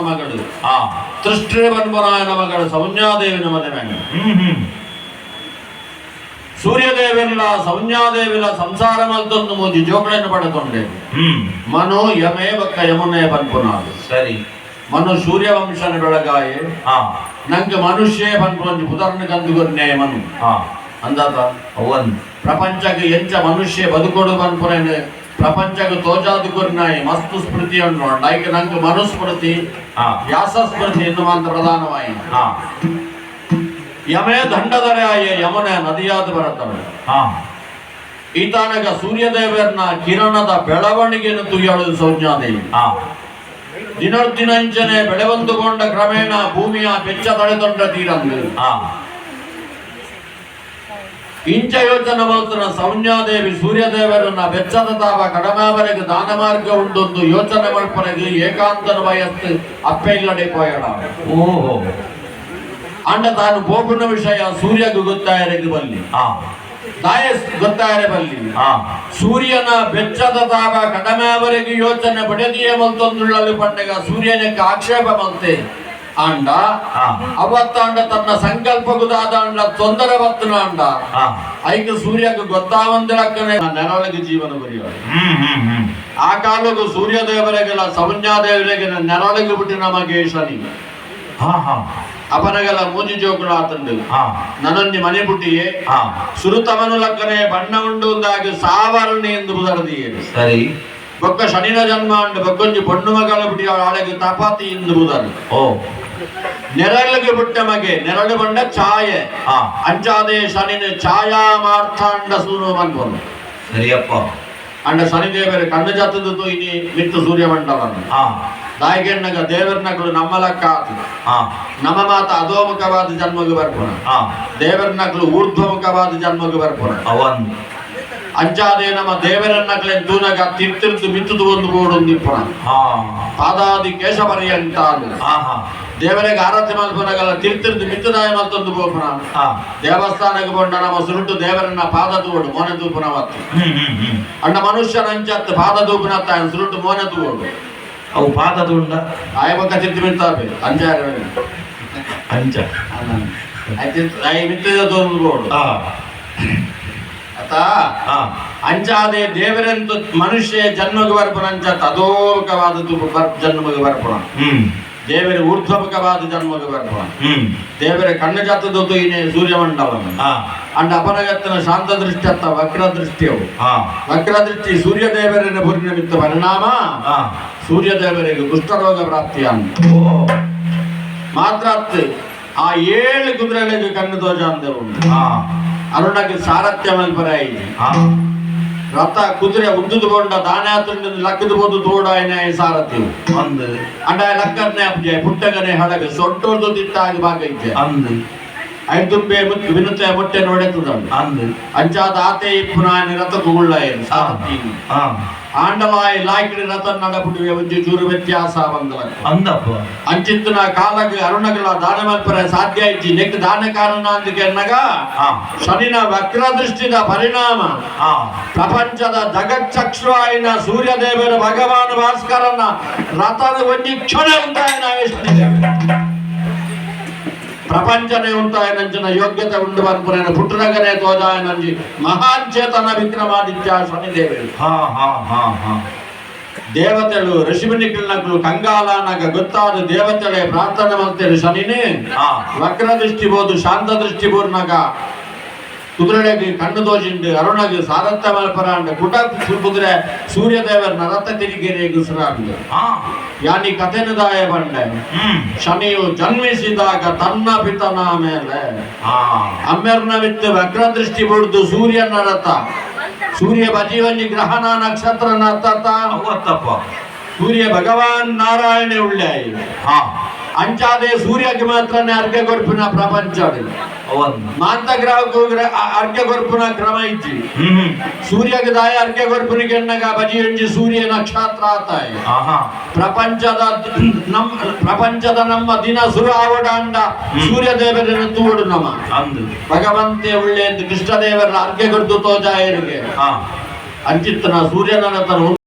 ಮಗಳು ತೃಷ್ಟ್ರೆ ಬನ್ಬರಾಯನ ಮಗಳು ಸೌನ್ಯಾದೇವಿನ ಮದುವೆ. ಹ್ಮ್ ಹ್ಮ್ ಸೂರ್ಯದೇವಿಲ್ಲ ಸೌನ್ಯಾದೇವಿಲ ಸಂಸಾರ ಮಲ್ತೊಂದು ಮೋಜಿ ಜೋಕುಗಳನ್ನು ಪಡೆಕೊಂಡೆ. ಮನು, ಯಮೇ ಬಕ್ಕ ಯಮುನೆ ಪನ್ಪುನಾಳು. ಮನು ಸೂರ್ಯವಂಶನ ಬೆಳಗಾಯಿ. ನಂಗೆ ಮನುಷ್ಯ ಪನ್ಪುನಂಜಿ ಪುದರ್ನ ಕಂದುಗೊನ್ನೆ ಮನು. ಅಂದಾತ? ಒಂದು. ಪ್ರಪಂಚಕ್ಕೆ ಎಂಚ ಮನುಷ್ಯ ಬದುಕೊಡು ಪನ್ಪುನೇನು ಪ್ರಪಂಚಕ್ಕೆ ತೋಜಾದು ಕೊರ್ನಾಯಿ ಮಸ್ತು ಸ್ಮೃತಿ ಉಂಡು. ಲೈಕ್ ನಂಗೆ ಮನುಸ್ಮೃತಿ, ವ್ಯಾಸ ಸ್ಮೃತಿ ಎನ್ನುವಂತ ಪ್ರಧಾನವಾಗಿ. ಯಮೇ ದಂಡದರೆಯಾಯ ಯಮುನೆ ನದಿಯಾದ ಬರತ್ತವೆ. ಈತನಗ ಸೂರ್ಯದೇವರನ ಕಿರಣದ ಬೆಳವಣಿಗೆಯನ್ನು ತುಯ್ಯಾಳು ಸೌಜ್ಞಾದೇವಿ. ದಿನದಿನಂಚನೆ ಬೆಳೆವಂದುಕೊಂಡ ಕ್ರಮೇಣ ಭೂಮಿಯ ಬೆಚ್ಚ ತಡೆದೊಂಡ ತೀರಂದು. ಇಂಚ ಯೋಚನೆ ಮಲ್ತನ ಸೌನ್ಯಾದೇವಿ ಸೂರ್ಯದೇವರನ್ನ ಬೆಚ್ಚದ ತಾವ ಕಡಮಾವರೆಗೆ ದಾನ ಮಾರ್ಗ ಉಂಡೊಂದು ಯೋಚನೆ ಮಲ್ಪರೆಗೆ ಏಕಾಂತನ ವಯಸ್ಸು ಅಪ್ಪೆ ಇಲ್ಲಡೆ ಪೋಯಡ. ಅಂಡ ತಾನು ಪೋಪುನ ವಿಷಯ ಸೂರ್ಯಗೆ ಗೊತ್ತಾಯರೆಗೆ ಬಲ್ಲಿ. ತಾಯ ಗೊತ್ತಾಯರೆ ಬಲ್ಲಿ. ಸೂರ್ಯನ ಬೆಚ್ಚದ ತಾವ ಕಡಮಾವರೆಗೆ ಯೋಚನೆ ಬಡದಿಯೇ ಮಲ್ತೊಂದುಳ್ಳಲು ಪಂಡಗ ಸೂರ್ಯನಕ್ಕೆ ಆಕ್ಷೇಪ ಮಲ್ತೆ ಆಂಡ. ಅವತ್ತಾಂಡ ತನ್ನ ಸಂಕಲ್ಪ ಗುದಾದ ಅಂಡ ತೊಂದರೆ ಬತ್ತನ ಅಂಡ. ಐಕ ಸೂರ್ಯಕ್ಕೆ ಗೊತ್ತಾವಂದಿರಕ್ಕನೆ ನೆರಳಿಗೆ ಜೀವನ ಬರೆಯುವ. ಹ್ಮ್ ಹ್ಮ್ ಹ್ಮ್ ಆ ಕಾಲಕ್ಕೂ ಸೂರ್ಯದೇವರಿಗೆಲ್ಲ ಸೌನ್ಯಾದೇವರಿಗೆಲ್ಲ ನೆರಳಿಗೆ ಬಿಟ್ಟು ನಮಗೆ ಶನಿ. ಹಾ ಹಾ ಅಪನಗೆಲ್ಲ ಮೂಜಿ ಜೋಕುಳು ಆತಂದು. ನನ್ನೊಂದಿ ಮನೆ ಪುಟ್ಟಿಯೇ. ಸುರುತಮನು ಲಕ್ಕನೆ ಬಣ್ಣ ಉಂಡು ಒಂದಾಗಿ ಸಾವರ್ಣಿ ಎಂದು ಬುದರದಿಯೇ. ಬೊಕ್ಕ ಶನಿನ ಜನ್ಮ ಅಂಡು ಬೊಕ್ಕೊಂಜಿ ಪೊಣ್ಣು ಮಗಳ ಪುಟ್ಟಿಯ ಆಳೆಗೆ ತಪಾತಿ ಎಂದು ಬುದರು. ನೆರಳಿಗೆ ಬಿಟ್ಟ ಮಗೆ, ನೆರಳು ಬಂಡ ಛಾಯೆ. ಅಂಚಾದೆ ಶನಿನ ಛಾಯಾ ಮಾರ್ಥಾಂಡ ಸೂನು ಮನ್ಪೊನು. ಅಂಡ ಶನಿದೇವರು ಕಣ್ಣು ಜತ್ತದ ಇನಿ ಮಿತ್ತು ಸೂರ್ಯಮಂಡಲ. ದಾಯಿಗೆಣ್ಣಗ ದೇವರ್ನಗಳು ನಮ್ಮ ಲೆಕ್ಕ ಆತು. ನಮ್ಮ ಮಾತ ಅಧೋಮುಖವಾದ ಜನ್ಮಗೆ ಬರ್ಪುಣ. ದೇವರ್ನಗಳು ಊರ್ಧ್ವಮುಖವಾದ ಜನ್ಮಗೆ ಬರ್ಪುಣ. ಅವನ್. ಅಂಚಾದೆ ನಮ್ಮ ದೇವರನ್ನಕ್ಲೆ ತೂನಗ ತಿರ್ತಿರ್ದು ಮಿತ್ತದು ಒಂದು ಬೋಡು ಒಂದಿಪ್ಪುಣ. ಪಾದಾದಿ ಕೇಶ ಪರ್ಯಂತಾನು. ಹಾ ಹಾ ದೇವರಿಗೆ ಆರತಿ ಮಲ್ಪನಗಲ್ಲ ತಿರ್ತಿರ್ದು ಮಿತ್ತದಾಯ ಮಲ್ತೊಂದು ಬೋಪುಣ. ದೇವಸ್ಥಾನಕ್ಕೆ ಕೊಂಡ ನಮ್ಮ ಸುರುಟು ದೇವರನ್ನ ಪಾದ ತೂಡು ಮೋನೆ ತೂಪುನ ಮತ್ತು. ಹ್ಮ್ ಹ್ಮ್ ಹ್ಮ್ ಅಣ್ಣ ಮನುಷ್ಯನ ಅಂಚತ್ತು ಪಾದ ತೂಪುನ ತಾಯ ಸುರುಟು ಮೋನೆ ತೂಡು. ಅವು ಪಾದ ತುಂಡ. ಆಯ ಬೊಕ್ಕ ತಿರ್ತಿ ಮಿತ್ತಾಪೆ ಅಂಚಾರ. ಅಂಚ. ಆಯ್ ಮಿತ್ತದ ತೋಂದು ಬೋಡು. ಅತಾ. ಅಂಚಾದೆ ದೇವರಂತು ಮನುಷ್ಯ ಜನ್ಮಗೆ ಬರ್ಪುನ ಅಂಚತ್ ಅಧೋಮುಖವಾದ ತೂಪು ಜನ್ಮಗೆ ಬರ್ಪುನ. ದೇವರ ಊರ್ಧ್ವಮುಖವಾದ ಜನ್ಮಗೆ ಬರ್ಪುನ. ದೇವರ ಕಣ್ಣು ಜಾತದ ಇನೇ ಸೂರ್ಯಮಂಡಲ. ಅಂಡ ಅಪನಗತ್ತನ ಶಾಂತ ದೃಷ್ಟಿ ಅತ್ತ ವಕ್ರ ದೃಷ್ಟಿಯವು. ವಕ್ರ ದೃಷ್ಟಿ ಸೂರ್ಯದೇವರನ್ನ ನಿಮಿತ್ತ ಪರಿಣಾಮ. ಸೂರ್ಯದೇವರಿಗೆ ಕುಷ್ಠರೋಗ ಪ್ರಾಪ್ತಿಯ ಮಾತ್ರ ಅತ್ತು ಆ ಏಳು ಕುದುರೆಗಳಿಗೆ ಕಣ್ಣು ದೋಷ ಅಂದೆ ಉಂಟು. ಅರುಣಗೆ ಸಾರಥ್ಯ ಮಲ್ಪರಾಯಿ. ರಥ ಕುದುರೆ ಉದ್ದುದು ಕೊಂಡ ದಾನೆ ತುಂಡು ಲಕ್ಕದು ಬೋದು ತೋಡಾಯನ ಸಾರಥಿ. ಒಂದು. ಅಂಡ ಲಕ್ಕರ್ನೆ ಅಬ್ಜೆ ಪುಟ್ಟಗನೆ ಹಡಗ ಸೊಟ್ಟೋರ್ದು ತಿಟ್ಟಾಗಿ ಭಾಗ ಇದ್ದೆ. ಐದುಂಬೆ ವಿನುತೆ ಮೊಟ್ಟೆ ನೋಡೆತ್ತದಂಡು. ಅಂಚಾದ ಆತೆ ಇಪ್ಪುನಾಯನ ರಥ ಕುಗುಳ್ಳಾಯನು ಸಾರಥಿ. ಆಂಡವಾಯ್ ಲಾಯ್ಕಡಿ ರಥ ನಡಪುಡುವೆ ಒಂಜಿ ಚೂರು ವ್ಯತ್ಯಾಸ ಬಂದಲ. ಅಂದಪ್ಪ. ಅಂಚಿತ್ತನ ಕಾಲಗೆ ಅರುಣಗಳ ದಾನ ಮಲ್ಪರೆ ಸಾಧ್ಯ ಇಜ್ಜಿ. ನೆಕ್ ದಾನ ಕಾರಣ ಅಂದಕೆನ್ನಗ ಶನಿನ ವಕ್ರ ದೃಷ್ಟಿದ ಪರಿಣಾಮ. ಪ್ರಪಂಚದ ಜಗಚ್ಚಕ್ಷು ಆಯಿನ ಸೂರ್ಯದೇವರ ಭಗವಾನ್ ಭಾಸ್ಕರನ ರಥದ ಒಂಜಿ ಕ್ಷಣ ಉಂಟಾಯನ ಪ್ರಪಂಚನೇ ಉಂಟಾಯನಂಚಿನ ಯೋಗ್ಯತೆ ಉಂಡು ಪನ್ಪುನೇನ ಪುಟ್ಟನಗನೇ ತೋಜಾಯನಂಜಿ ಮಹಾನ್ ಚೇತನ ವಿಕ್ರಮಾದಿತ್ಯ ಶನಿದೇವರು. ಹಾ ಹಾ ಹಾ ಹಾ ದೇವತೆಳು ಋಷಿಮುನಿಗಳನ್ನಗಳು ಕಂಗಾಲಾನಗ ಗೊತ್ತಾದ ದೇವತೆಳೆ ಪ್ರಾರ್ಥನೆ ಮಾಡ್ತೇನೆ ಶನಿನೇ ವಕ್ರ ದೃಷ್ಟಿ ಬೋದು ಶಾಂತ ದೃಷ್ಟಿ ಬೋರ್ನಗ ಕುದುರೆಗೆ ಕಣ್ಣು ದೋಷಿಂಡು ಅರುಣಗೆ ಸಾರಥ್ಯ ಮಲ್ಪರಾಂಡ ಕುಟ ಕುದುರೆ ಸೂರ್ಯದೇವರ ರಥ ತಿರುಗೇನೆ ಗುಸರಾಂಡು. ಯಾನಿ ಕಥೆನದಾಯ ಬಂಡೆ. ಶನಿಯು ಜನ್ಮಿಸಿದಾಗ ತನ್ನ ಪಿತನ ಮೇಲೆ ಅಮ್ಮೆರ್ನ ವಿತ್ತು ವಕ್ರ ದೃಷ್ಟಿ ಬಿಡ್ದು ಸೂರ್ಯನ ರಥ ಸೂರ್ಯ ಬಜೀವನಿ ಗ್ರಹಣ ನಕ್ಷತ್ರ ನತ್ತ. ಅವತ್ತಪ್ಪ. ಸೂರ್ಯ ಭಗವಾನ್ ನಾರಾಯಣ ಉಳ್ಳಾಯಿ. ಅಂಚಾದೆ ಸೂರ್ಯಕ್ಕೆ ಮಾತ್ರನೇ ಅರ್ಘ್ಯ ಕೊರ್ಪಿನ ಪ್ರಪಂಚ. ಅವನ್. ಮಾಂತ ಗ್ರಹಕ್ಕೂ ಅರ್ಘ್ಯ ಕೊರ್ಪಿನ ಕ್ರಮ ಇಜ್ಜಿ. ಸೂರ್ಯಗೆ ದಾಯ ಅರ್ಘ್ಯ ಕೊರ್ಪಿನಿಗೆ ಎನ್ನಗ ಬಜಿ ಎಂಜಿ ಸೂರ್ಯ ನಕ್ಷತ್ರ ಆತಾಯ. ಪ್ರಪಂಚದ ನಮ್ಮ ಪ್ರಪಂಚದ ನಮ್ಮ ದಿನ ಸುರು ಆವಡಾಂಡ ಸೂರ್ಯದೇವರನ್ನು ತೂಡು ನಮ. ಅಂದು. ಭಗವಂತೆ ಉಳ್ಳೆ ಎಂದು ಕೃಷ್ಣದೇವರ ಅರ್ಘ್ಯ ಕೊರ್ದು ತೋಜಾಯರಿಗೆ. ಅಂಚಿತ್ತನ ಸೂರ್ಯನ ತನ್ನ